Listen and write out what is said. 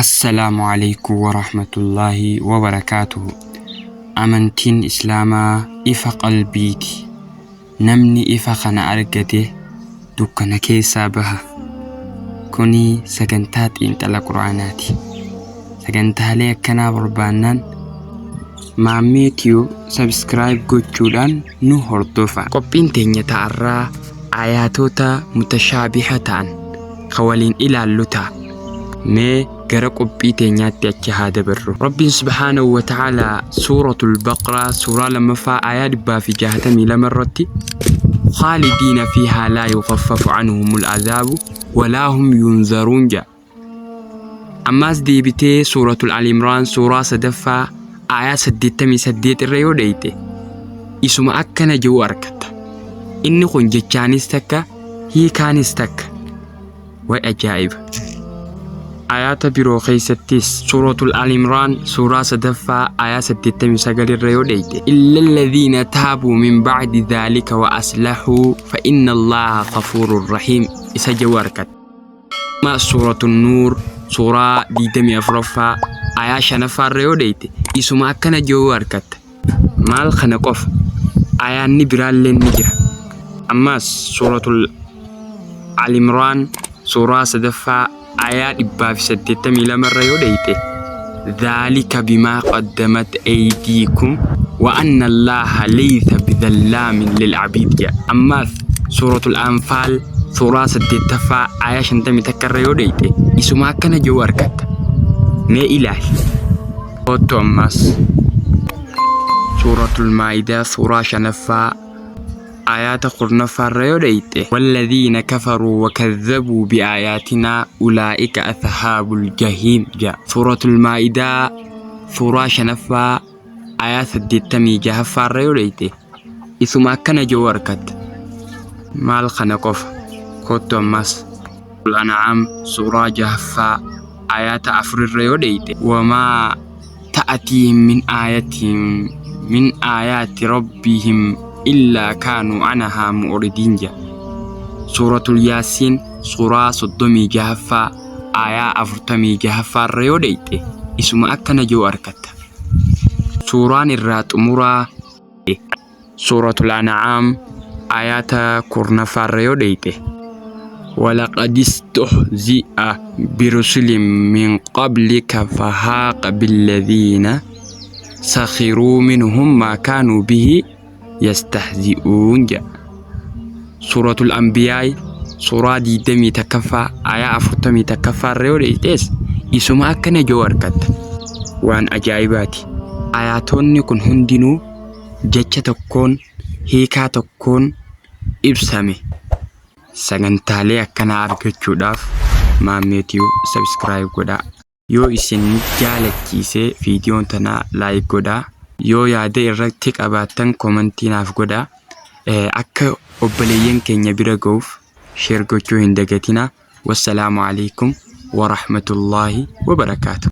Assalaamu Aleeykum Warahmatullaahi Wabarakaatuhu Amantiin Islaamaa ifa qalbiiti. Namni ifa kana argate dukkana keessaa baha. Kuni sagantaa xiinxala Qur'aanaati. Sagantaalee akkanaa barbaannaan Maammee Tube subscribe gochuudhaan nu hordofaa. Qophiin teenya ta arraa aayaatoota mutashaabiha ta'an ka waliin ilaallu ta'a. Mee gara qophii teenyaatti achi haa dabarru. Rabbiin subhaanahu wa ta'aalaa suuratul Baqraa suuraa lammaffaa aayaa 162 irratti khaalidiina fiihaa laa yukhaffafu anhumul azaabu walaa hum yunzaruun jedha. Ammaas deebitee suuratul Al Imraan suuraa sadaffaa aayaa 88 irra yoo dheeyte isuma akkana je'u arkatta. Inni kun jechaanis takka hiikaanis takka. Way ajaa'iba! Aayaata biroo keessattis suuratul Al Imraan suuraa sadaffaa aayaa 89 irra yoo dheeyte illa alladhiina taabuu min ba'di dhaalika wa aslahuu fa inna Allaaha ghafuurun rahiim isa je'u arkatta. Amma suuratu Nuur suuraa 24ffaa aayaa 5ffaa irra yoo dheeyte isuma akkana je'u arkatta. Maal kana qofa aayaanni biraalleen ni jira. Ammaas suuratul Al Imraan suuraa sadaffaa aayaa 182 irra yoo dheeyte dhaalika bimaa qaddamat aydiikum wa anna Allaaha laysa bidhallaamin lil abiid jedha. Ammaas suuratul Anfaal suuraa 8ffaa aayaa 51 irra yoo dheeyte isuma akkana je'u argatta. Mee ilaali. Koottu ammas Suuratul Maa'idaa suuraa shanaffaa aayaata 10ffaa irra yoo dhayxe walladhiina kafaruu wakadhabuu biaayaatinaa ulaa'ika ashaabul jahiim jedha. Suuratul Maa'idaa suuraa shanaffaa aayaa 86ffaa irra yoo dhayxe isuma akkana je'u arkatta. Maal kana qofa koottu ammas An'aam suuraa jahaffaa aayaata 4 irra yoo dheeyxe wamaa ta'atiihim min aayatin min aayaati rabbihim illaa kaanuu anahaa mu'ridiin jedha. Suuratul Yaasiin suuraa 36ffaa aayaa 46ffaa irra yoo dheeyxe isuma akkana je'u arkatta. Suuraan irraa xumuraa Suuratul An'aam aayaata 10ffaa irra yoo dheeyxe walaqad istuhzi'a birusulin min qablika fahaaqa billadhiina sakhiruu minhum maa kaanuu bihi yastahzi'uun jedha. Suuratul Anbiyaay suuraa 21ffaa aayaa 41ffaa irra yoo dheeyxees isuma akkana je'u arkatta. Waan ajaa'ibaati. Aayaatoonni kun hundinuu jecha tokkoon hiikaa tokkoon ibsame. Sagantaalee akkanaa argachuudhaaf Maammee Tube subscribe godhaa. Yoo isin jaalachiise viidiyoon tanaa like godhaa. Yoo yaada irratti qabaattan komantii naaf godhaa. Akka obboleeyyan keenya bira ga'uuf share gochuu hin dagatinaa. Wassalaamu alaikum warahmatullaahi wabarakaatuh.